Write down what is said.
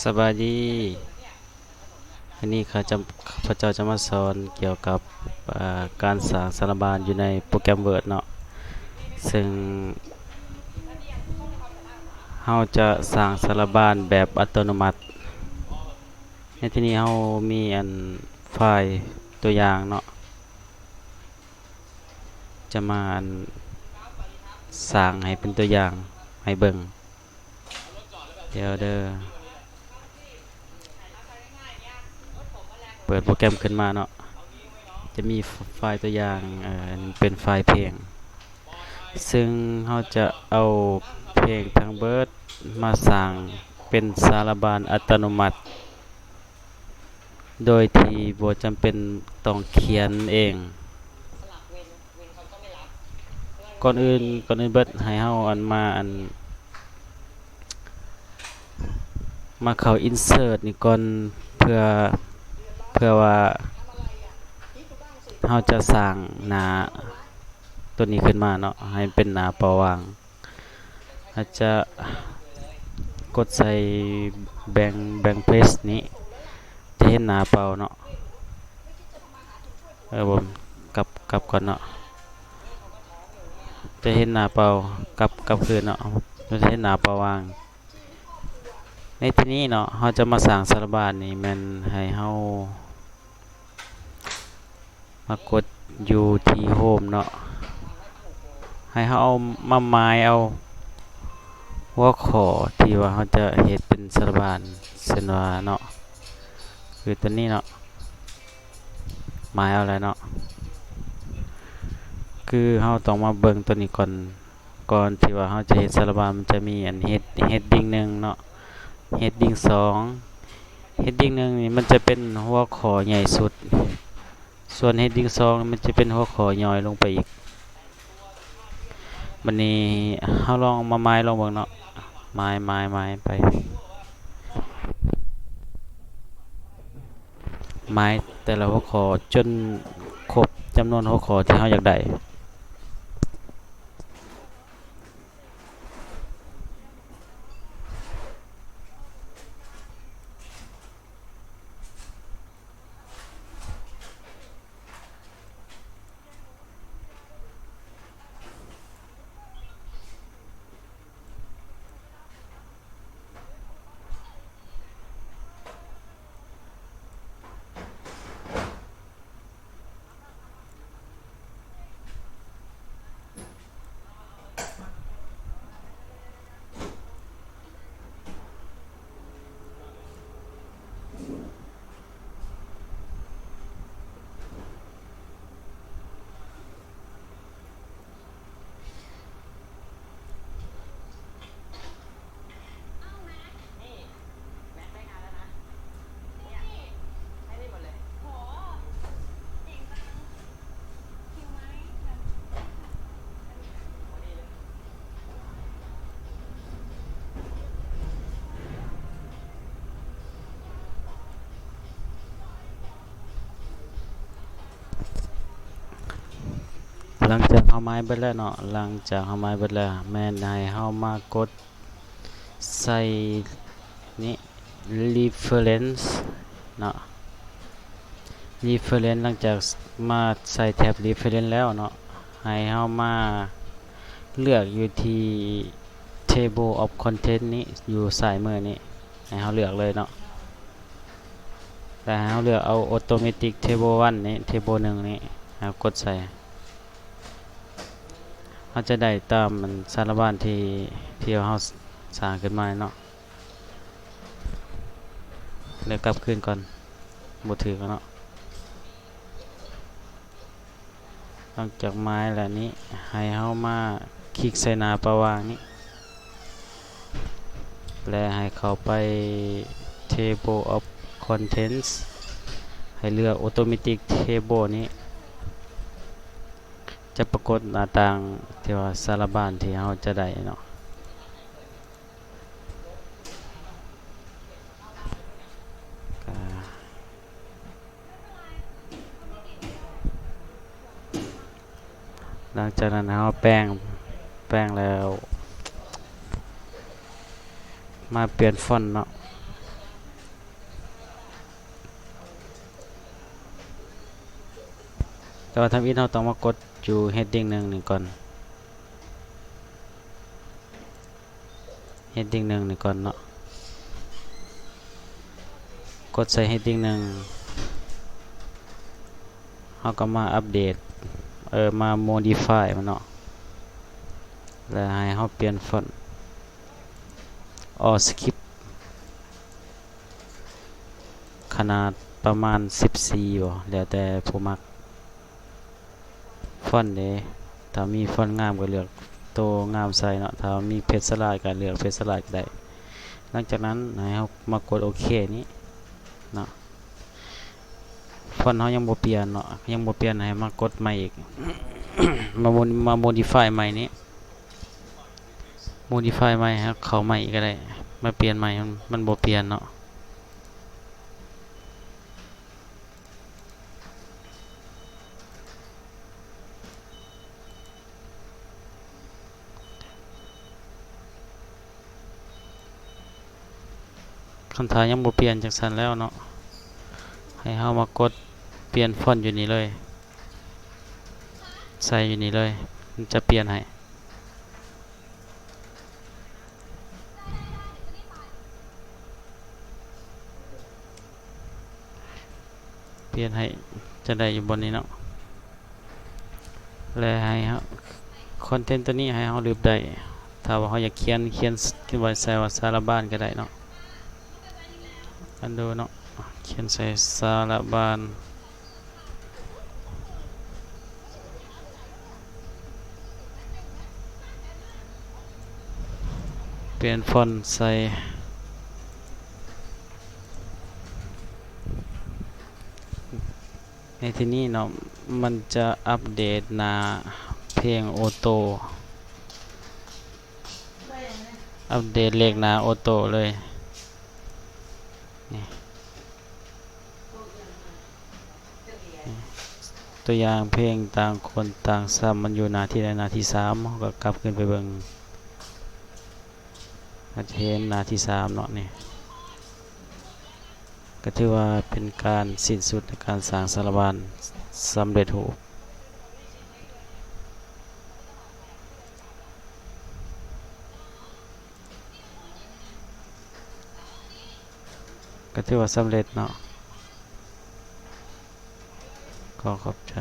ສະບາຍດີ. ວັນນີ້ຂ້າພະເຈົ້າຈະມາສອນກ່ຽວກັບ ເອີ ການສ້າງສາລະບານຢູ່ໃນໂປຣແກຣມ Word ເນາະ. ເຊິ່ງເຮົາຈະສ້າງສາລະບານແບບອັດຕະໂນມັດ. ໃນທີ່ນີ້ເຮົາມີອັນໄຟລ໌ຕົວຢ່າງເນາະ. ຈະມາອັນສ້າງໃຫ້ເປັນຕົວຢ່າງໃຫ້ເບິ່ງ. ດຽວເດີ ເປີດໂປຣແກຣມຂຶ້ນມາເນາະ. ຈະມີໄຟລ໌ຕົວຢ່າງ ເອີ ເປັນໄຟລ໌ເພງ. ເຊິ່ງເຮົາຈະເອົາເພງທັງເບິດມາສ້າງເປັນສາລະບານອັດຕະໂນມັດ ໂດຍທີ່ບໍ່ຈຳເປັນຕ້ອງຂຽນເອງ. ກ່ອນອື່ນ, ກ່ອນອື່ນເບິດ, ໃຫ້ເຮົາອັນມາອັນ ມາເຂົ້າ insert ນີ້ກ່ອນ ເພື່ອ, ເພື່ອວ່າເຮົາຈະສ້າງໜ້າຕົວນີ້ຂຶ້ນມາເນາະ, ໃຫ້ເປັນໜ້າເປົ່າວ່າງ. ອາດຈະກົດໃສ່ blank, blank page ນີ້ ຈະເຫັນໜ້າເປົ່າເນາະ. ເອີ ບໍ່ ກັບ, ກັບກ່ອນເນາະ. ຈະເຫັນໜ້າເປົ່າ, ກັບ, ກັບຄືນເນາະ. ມັນຈະເຫັນໜ້າເປົ່າວ່າງ. ໃນທີ່ນີ້ເນາະ, ເຮົາຈະມາສ້າງສາລະບານນີ້ ແມ່ນໃຫ້ເຮົາ ມາກົດຢູ່ທີ່ Home ເນາະ. ໃຫ້ເຮົາເອົາມາໝາຍເອົາຫົວຂໍ້ທີ່ວ່າເຮົາຈະເຮັດເປັນສາລະບານ, ເຊັ່ນວ່າເນາະ, ຄືຕົວນີ້ເນາະ, ໝາຍເອົາແລ້ວເນາະ. ຄືເຮົາຕ້ອງມາເບິ່ງຕົວນີ້ກ່ອນ. ກ່ອນທີ່ວ່າເຮົາຈະເຮັດສາລະບານ ມັນຈະມີອັນ head, heading ໜຶ່ງເນາະ, heading ສອງ. heading ໜຶ່ງນີ້ ມັນຈະເປັນຫົວຂໍ້ໃຫຍ່ສຸດ, ສ່ວນ heading ສອງ ມັນຈະເປັນຫົວຂໍ້ຍ່ອຍລົງໄປອີກ. ບັດນີ້ເຮົາລອງມາໝາຍລອງເບິ່ງເນາະ, ໝາຍ, ໝາຍ, ໝາຍໄປ. ໝາຍແຕ່ລະຫົວຂໍ້ຈົນຄົບຈຳນວນຫົວຂໍ້ທີ່ເຮົາຢາກໄດ້. ຫຼັງຈາກເຮົາໝາຍເບິດແລ້ວເນາະ, ຫຼັງຈາກເຮົາໝາຍເບິດແລ້ວ ແມ່ນໃຫ້ເຮົາມາກົດໃສ່ນີ້ reference ເນາະ, reference. ຫຼັງຈາກມາໃສ່ແທັບ reference ແລ້ວເນາະ, ໃຫ້ເຮົາມາເລືອກຢູ່ທີ່ table of content ນີ້ ຢູ່ຊ້າຍມືນີ້, ໃຫ້ເຮົາເລືອກເລີຍເນາະ. ແລ້ວໃຫ້ເຮົາເລືອກເອົາ automatic table one ນີ້, table ໜຶ່ງນີ້ ໃຫ້ເຮົາກົດໃສ່. ເຮົາຈະໄດ້ຕາມອັນສາລະບານທີ່, ທີ່ເຮົາສ້າງຂຶ້ນມາເນາະ. ແລ້ວກັບຄືນກ່ອນ, ບໍ່ຖືກແລ້ວເນາະ. ຫຼັງຈາກໝາຍແລ້ວນີ້ ໃຫ້ເຮົາມາຄລິກໃສ່ໜ້າປະຫວ່າງນີ້ ແລະ ໃຫ້ເຂົ້າໄປ Table of Contents ໃຫ້ເລືອກ Automatic Table ນີ້ ຈະປາກົດໜ້າຕ່າງທີ່ວ່າສາລະບານທີ່ເຮົາຈະໄດ້ເນາະ. ຫຼັງຈາກນັ້ນເຮົາແປງ, ແປງແລ້ວມາປ່ຽນຟອນເນາະ. ແຕ່ວ່າທຳອິດເຮົາຕ້ອງມາກົດຢູ່ heading ໜຶ່ງນີ້ກ່ອນ heading ໜຶ່ງນີ້ກ່ອນເນາະ. ກົດໃສ່ heading ໜຶ່ງ ເຮົາກໍມາອັບເດດ ເອີ ມາ modify ມັນເນາະ ແລ້ວໃຫ້ເຮົາປ່ຽນຟອນ All Script ຂະໜາດປະມານສິບສີ່ບໍ ແລ້ວແຕ່ຜູ້ມັກ. ຟອນເດ ຖ້າມີຟອນງາມກໍເລືອກໂຕງາມໃສ່ເນາະ ຖ້າມີເພຈສະລາຍກໍເລືອກເພຈສະລາຍກໍໄດ້. ຫຼັງຈາກນັ້ນໃຫ້ເຮົາມາກົດໂອເຄນີ້ເນາະ. ຟອນເຮົາຍັງບໍ່ປ່ຽນເນາະ ຍັງບໍ່ປ່ຽນ ໃຫ້ມາກົດໃໝ່ອີກ ມາໂມ ມາ modify ໃໝ່ນີ້ modify ໃໝ່ ໃຫ້ເຂົ້າໃໝ່ອີກກໍໄດ້ ມາປ່ຽນໃໝ່ ມັນ ມັນບໍ່ປ່ຽນເນາະ. ຄັນຖ້າຍັງບໍ່ປ່ຽນຈັ່ງຊັ້ນແລ້ວເນາະ ໃຫ້ເຮົາມາກົດປ່ຽນຟອນຢູ່ນີ້ເລີຍ ໃສ່ຢູ່ນີ້ເລີຍ ມັນຈະປ່ຽນໃຫ້. ປ່ຽນໃຫ້ ຈະໄດ້ຢູ່ບ່ອນນີ້ເນາະ ແລະໃຫ້ເຮົາ ຄອນເທັນໂຕນີ້ໃຫ້ເຮົາລຶບໄດ້ ຖ້າວ່າເຮົາຢາກຂຽນ ຂຽນ ຂຽນໄວ້ໃສ່ວ່າສາລະບານກໍໄດ້ເນາະ. ອັນດູເນາະ ຂຽນໃສ່ສາລະບານ ປ່ຽນຟອນໃສ່ ໃນທີ່ນີ້ເນາະ ມັນຈະອັບເດດໜ້າເພງໂອໂຕ້ ອັບເດດເລກໜ້າໂອໂຕ້ເລີຍ ນີ້. ຕົວຢ່າງເພງຕ່າງຄົນຕ່າງຊ້ຳ ມັນຢູ່ໜ້າທີ່ໃດ ໜ້າທີ່ສາມ ເຮົາກໍກັບຂຶ້ນໄປເບິ່ງ ເຮົາຈະເຫັນໜ້າທີ່ສາມເນາະ ນີ້ ກໍຖືວ່າເປັນການສິ້ນສຸດໃນການສ້າງສາລະບານສຳເລັດຮູບ. ກໍຖືວ່າສຳເລັດເນາະ ຂໍຂອບໃຈ.